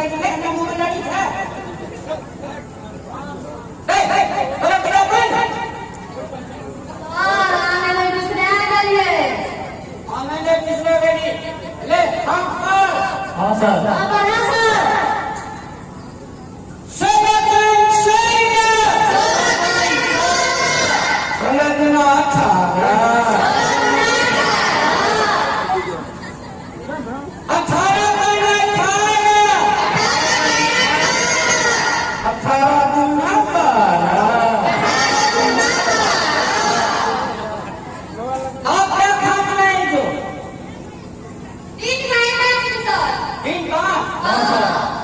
જાય છે એના મું લડી છે. એ એ તોરા તોરા બોલ. सर आने में बिसरा गेलिए। અમે ને बिसरे बेटी ले हम पर। हाँ सर। हाँ बढ़िया सर। 16 सैना 16 दुना 18, 18 दुना 18, 18 दुना 12। आप क्या खाना बनाएंगे? 3 महीना सर। 3 बार। हाँ।